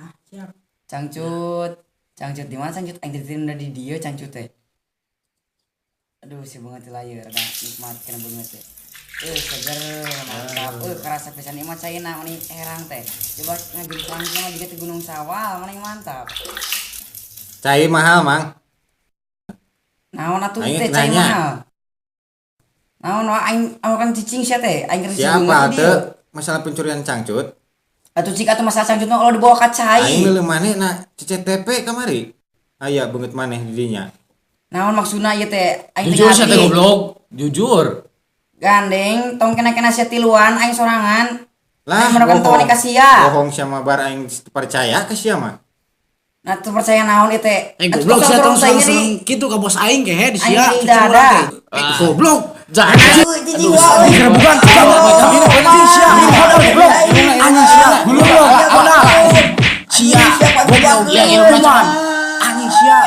Nah, siap. Cangcut. Cangcut di mana cangcut? Aing teh udah di dieu cangcut teh. Aduh, si banget lah ya, rada nikmat kena banget teh. Seger, mantap. Kerasa pisan ieu mah caina mani herang teh. Coba ngajur langsung mah jiga ti Gunung Sawal, mani mantap. Cai mahal, Mang. Naon atuh Aing teh cai nanya. mahal? Naon wa aing kan cicing sia teh, aing keur Siapa di teu dieu. Masalah pencurian cangcut? Atuh cik atuh masalah cangcut mah kalau dibawa ka cai. Aing leuleum maneh na CCTV kamari. Aya beungeut maneh di dinya. Naon maksudna ieu teh? Aing teh Jujur sia teh ngarti. goblok. Jujur. Gandeng tong kena-kena sia tiluan aing sorangan. Lah, Aing menekan bohong. tong ka sia. Bohong sama bar aing percaya ka sia mah. Nah, teu percaya naon ieu teh? Eh Atuh goblok sia sorong tong teh serang nyeri. kitu ka bos aing kehe di Aing sia. nyeri dada. Eh goblok. Jangan. Aduh, wah, euy. Bukan anjing sia. Goblok. Anjing sia. Goblok. Sia. Goblok. Ya, ilmu Anjing sia.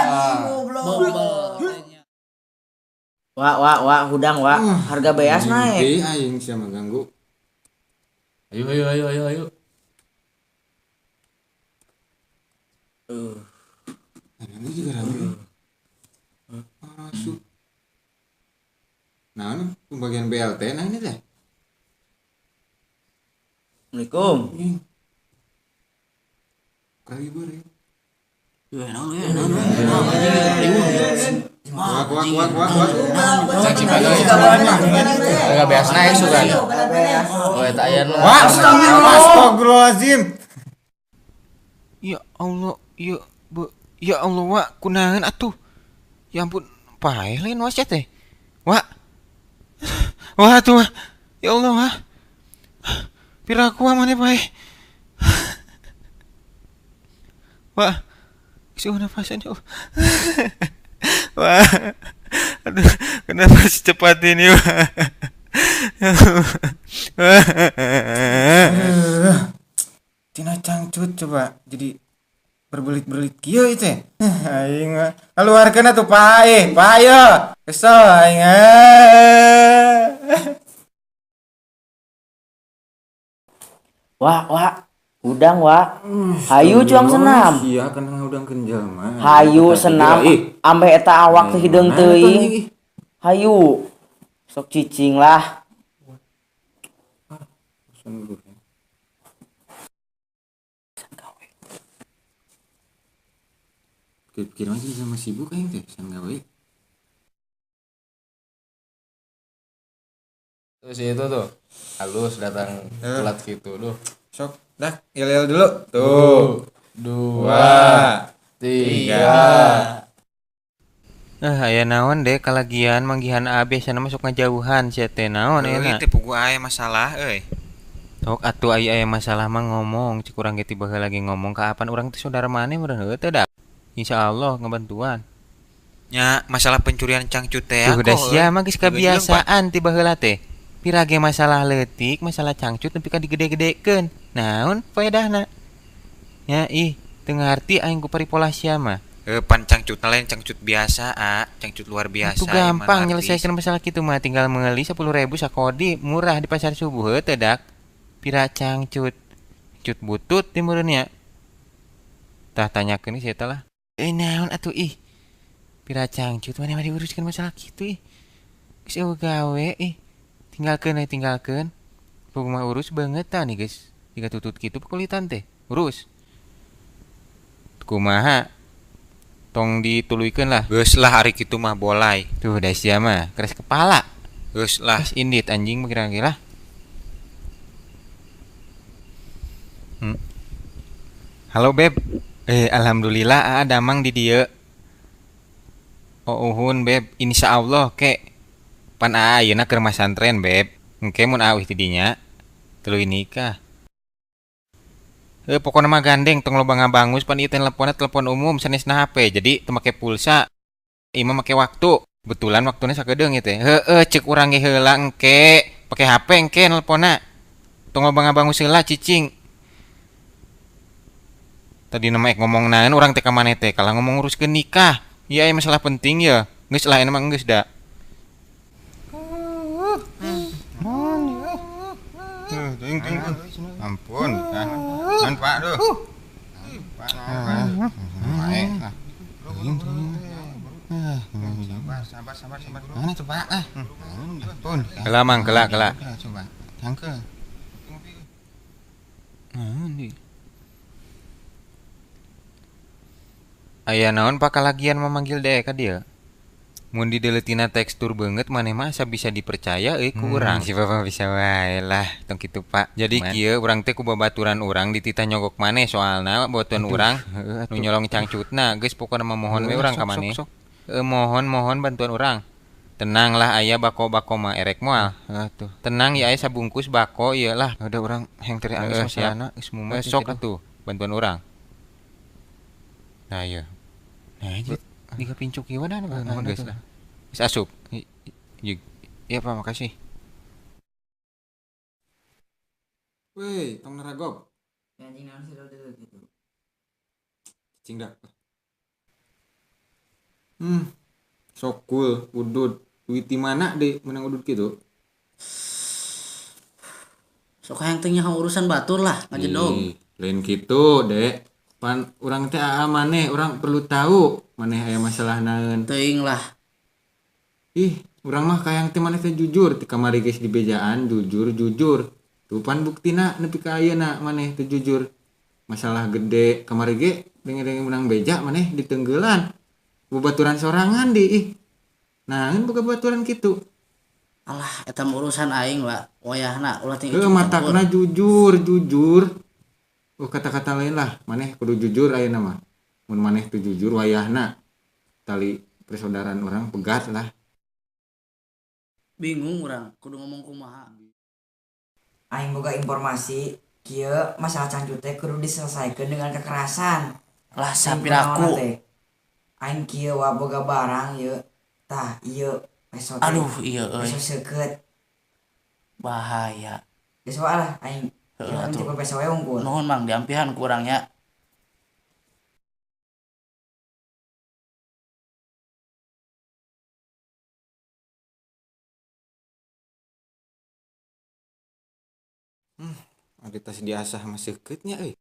Wah, wah, wah, hudang, wah. Harga beas naik. Mimpi aing sia mah ganggu. Ayo ayo ayo ayo ayo. Ini juga rame. Masuk. Nah, ini pembagian BLT nah ini teh. Assalamualaikum. Anjing. Kali ya. Wak wak wak wak wak. Cangcut Harga beas naik sugan. Oh, eta aya nu. Wah, astagfirullahalazim. Ya Allah, ya bu, ya Allah wa kunaon atuh. Ya ampun, paeh lain wa sia teh. Wa. Wah atuh. Wah. Ya Allah wa. Piraku wa maneh paeh. Wah. Geus nafasan ya Allah. Wah. Aduh, kenapa secepat ini, Wah? Ya Allah. Wah. Tina cangcut coba jadi berbelit-belit kieu ieu teh. Aing mah keluarkeun atuh paeh, paeh. Kesel aing. Wah, wah. Hudang, wah. Hayu cuang senam. Iya, kan ngudangkeun jelema. Hayu senam Ih, ambe eta awak teh hideung mana tuh, teuing. anjing, ih. Hayu. Sok cicing lah. Bosan dulu, ya. Pikir aja sama sibuk aing teh, san gawe. Terus si itu tuh halus datang telat gitu duh. Sok, dah, yel-yel dulu. Tuh. Dua, tiga. Aya naon deh kalagian manggihan A biasana masuk ngajauhan sia teh naon Euy, enak. teh puguh aya masalah euy. Tok atuh aya aya masalah mah ngomong cek urang ge tiba lagi ngomong ka apan urang teh saudara maneh meureun heueuh teh da. Insyaallah ngebantuan. Nya masalah pencurian cangcut teh Tuh da sia mah geus Juga jeung, Pak. kabiasaan ti baheula teh. Pira ge masalah leutik, masalah cangcut nepi ka digede-gedekeun. Naon faedahna? Ya ih, teu ngarti aing ku paripola sia mah. Pan cangcut lain cangcut biasa, a, cangcut luar biasa. Itu gampang iman artis. nyelesaikan masalah kitu mah tinggal meuli 10.000 sakodi murah di pasar subuh heuh teh dak. Pira cangcut. Cut butut di meureun nya. Tah tanyakeun si eta lah. Naon atuh ih. Pira cangcut maneh mah diuruskeun masalah kitu ih. Geus eueuh gawe ih. Tinggalkeun we tinggalkeun. Puguh mah urus banget tah nih geus. Jika tutut kitu pekulitan teh. Urus. Kumaha? Tong dituluykeun lah. Geus lah ari kitu mah bolai. Tuh da sia mah keras kepala. Geus lah. Geus indit anjing mah kira-kira lah. Halo Beb. Alhamdulillah aa damang di dieu. Oh uhun Beb, insyaallah ke pan aa ayeuna keur masantren Beb. Engke mun aa uih ti dinya tuluy nikah. Pokona mah gandeng tong loba ngabangus pan ieu teh teleponnya telepon umum sanesna HP. Jadi teu make pulsa. Ieu mah make waktu. Betulan waktuna sakedeung ieu teh. Heueuh ceuk urang ge heula engke pake HP engke nelponna. Tong loba ngabangus heula cicing. Tadi nama ek ngomong naon urang teh ka maneh teh kalah ngomong nguruskeun nikah. Ieu aya masalah penting ya. Geus lah emang geus da. Ampun, kan. Kan Pak duh. Sabar sabar. Mana coba ah. Pun. Kela mang kela kela. Coba. Tangke. Naon di. Aya naon pakalagian memanggil dek ka dieu. Mun dideleutina tekstur beungeut maneh mah asa bisa dipercaya euy ku urang. Si bapak bisa wae lah tong kitu Pak. Jadi kieu urang teh ku babaturan urang dititah nyogok maneh soalna botuan urang nu nyolong cangcutna geus pokona mah mohon we urang ka maneh. Mohon bantuan urang. Tenang lah aya bako-bako mah erek moal. Tuh. Tenang ya aya sabungkus bako ieu lah. Udah urang heng teri anggeus masalahna geus mumet sok atuh bantuan urang. Nah ieu. Nah ieu di kapincuk ieu dah geus lah. Geus asup. Iya Pak, makasih. Weh, tong naragog. Anjing naon sih dulu gitu. Cicing dak. Sok cool, udud. Duit di mana deh menang udud gitu? Sok hayang teh nyaho urusan batur lah, ngajedog. Lain gitu, Dek. Pan urang teh aa maneh, urang perlu tahu maneh aya masalah naon. Teuing lah. Ih, urang mah kayang teh maneh teh jujur, ti kamari geus dibejaan jujur. Tuh pan buktina nepi ka ayeuna maneh teh jujur. Masalah gede kamari ge denge-denge menang beja maneh ditenggelan. Bebaturan sorangan di ih. Naon boga baturan kitu. Alah, eta urusan aing, Pak. Wayahna ulah ting. Heuh, matakna jujur. Oh, kata-kata lain lah, maneh kudu jujur ayeuna mah. Mun maneh teu jujur wayahna tali persaudaraan urang pegat lah. Bingung urang, kudu ngomong kumaha. Aing boga informasi kieu masalah cangcut teh kudu diselesaikan dengan kekerasan. Lah sapiraku. Aing kieu wa boga barang ieu. Tah ieu peso. Aduh ieu euy. Peso seukeut. Bahaya. Geus wae lah aing. Heeh atuh. Peso we unggul. Nuhun Mang diampihan ku urang nya. Ari tas diasah mah seukeut nya euy.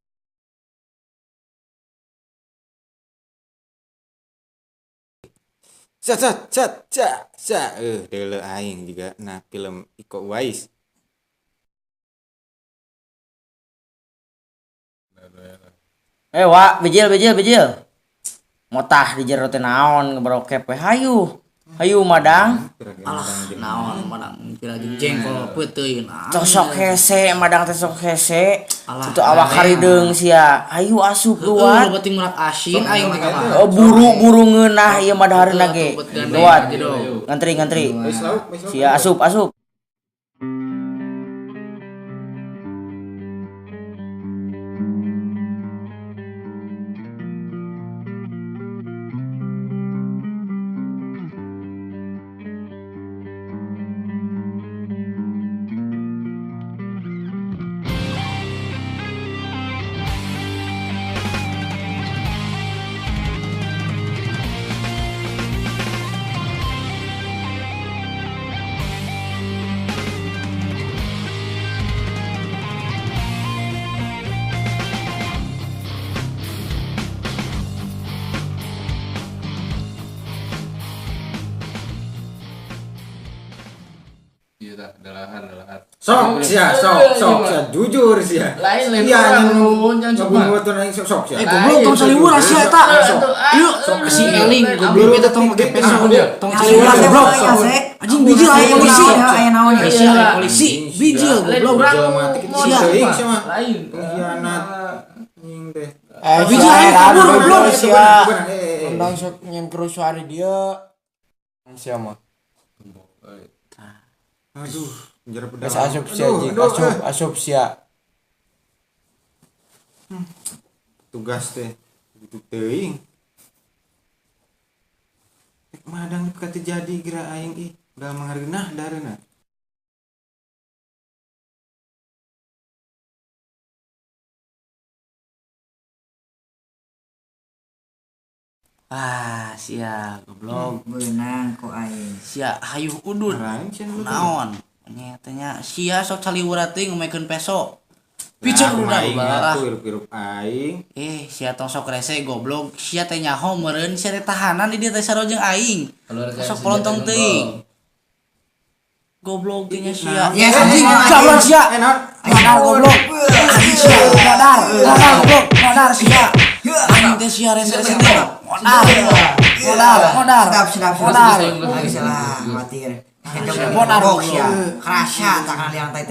Set set set set set deuleu aing juga nah film Iko Uwais. Wak, bijil. Motah di jero teh naon ngebrokep we hayu. Hayu madang. Alah, naon madang kira jeung jengkol peuteun. Sok hese madang teh sok hese. Alah, itu awak harideung sia. Hayu asup luat. Heueuh, penting murak asin aing teh mah. Oh, buru-buru ngeunah ieu mah dahareuna ge. Luat. Ngantri. Sia asup. Sok sia, sok sia, jujur sia. Lain iya, nuhun jangan coba. Bunuh aing sok sia. Goblok tong saliwura sia eta. Ieu si eling goblok eta tong make peso. Tong saliwura goblok. Anjing bijil aya polisi. Aya naon ya? Aya polisi bijil goblok. Sia teuing sia mah. Lain. Pengkhianat anjing teh. Bijil aya kabur goblok sia. Undang sok nyen kerusuhan di dieu. Sia mah. Aduh. Geus asup sia jeung asup sia. Tugas teh gitu teuing. Rek madang ka teu jadi geura aing ih, udah manghargeunah dareuna. Ah, sia goblok. Beunang ku aing. Sia hayuh udud. Naon? Nyatanya sia sok caliwura teh ngomekeun peso. Piceun udah Aing atuh hirup-hirup aing. Eh, sia tong sok rese goblok. Sia teh nyaho meureun sia teh tahanan di dieu teh sarua jeung aing. Sok polontong teuing. Goblok teh nya sia. Yes, Anjing, anjing. goblok sia. Eh naon? Modar goblok. Anjing sia, modar. Modar goblok, modar sia. Anjing teh sia rese-rese teh. Modar. Modar, modar. Sedap, sedap, Modar. sedap. Lagi salah, khawatir. Modar Bok ya. Kerasa tak kena liang teh.